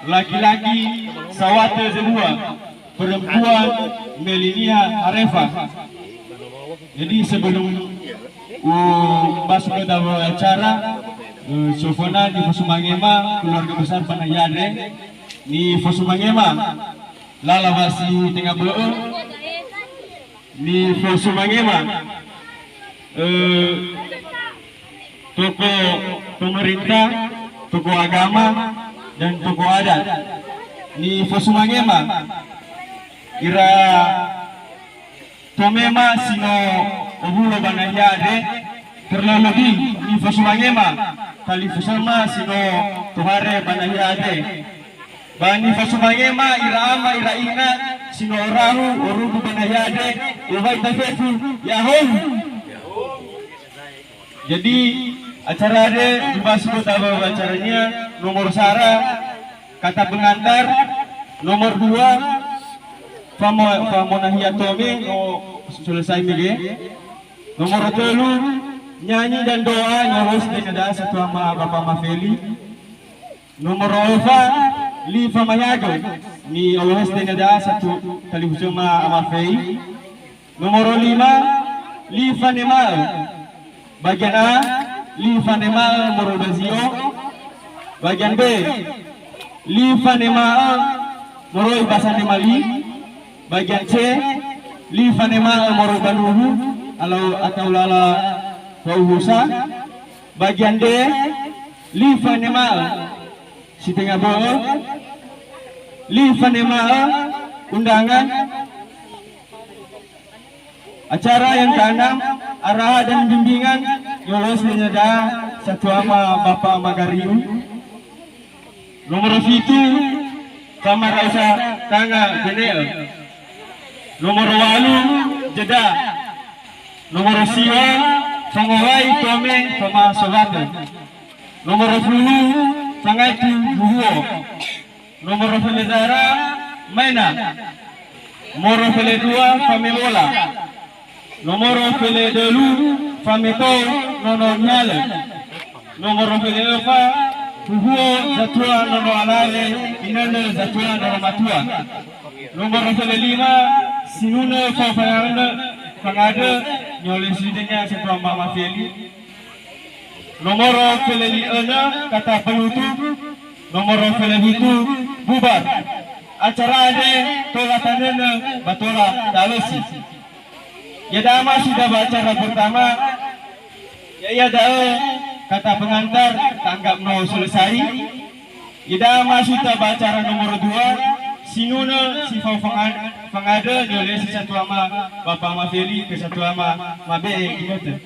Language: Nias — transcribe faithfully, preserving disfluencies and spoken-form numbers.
Laki-laki sawate zebua, perempuan Melinia Arefa. Jadi sebelum u-, masuk ke dalam acara, eh, sofona nifosumangema keluarga besar Banahia Andre, nifosumangema lala wasi tenga bö'ö, nifosumangema, eh, tokoh pemerintah, tokoh agama, dan tokoh adat. Nifosumangema ira tomema si no owulo Banahia Andre, terlebih nifosumangema talifusöma si no tohare Banahia Andre. Ba nifosumangema ira ama, ira ina si no rahu orugu Banahia Andre, ewai tafefu, ya'ahowu. Jadi, acara andre, dibahas kota bawa acaranya, nomor sara, kata pengantar, nomor dua, famo-, famonahia tome, no selesai mege. Nomor telu, nyanyi dan doa, nyolos dengan doa satu ama Bapa Mafeli. Nomor ofa, li famayago, ni olohes dena da satu talifusöma Ama Fei. Nomor lima, li fanema'ö. Bagian A, li fanema'ö moroi ba Zio. Bagian B, li fanema'ö moroi ba Sanemali. Bagian C, li fanema'ö moroi ba Nuhu, alau atau lala Fauhusa. Bagian D, li fanema'ö si tenga bö'ö, li fanema'ö undangan. Acara yang keenam, arahan dan bimbingan, nyolos dena da satu ama Bapa Magariu. Nomor fitu, famarausa tanga bene'ö. Nomor walu, jeda. Nomor siwa, fangowai tome famasogatö. Nomor fulu, fangaitu buhuo. Nomor fele zara, maena. Nomor fele dua, famewola. Nomor fele dölu, fameto nono nihalö. Nomor fele öfa, huhuo zatua nono alawe, inönö zatua nono matua. Nomor fele lima, sinunö fao fanganö, fangadö, nyolesi denia setua Mama Feli. Nomor fele li önö, kata penutup. Nomor fele fitu, bubar. Acara andre tola tanönö ba tola ta'alösi. Ya'ia masui ba acara pertama, ya'ia da'ö kata pengantar, ta'anggap no selesai. Ya'ia masui ba acara nomor dua, sinunö si fao fanga-, fangadö, niolesi satuama Bapa Mafeli ke satuama mabe'e ginötö.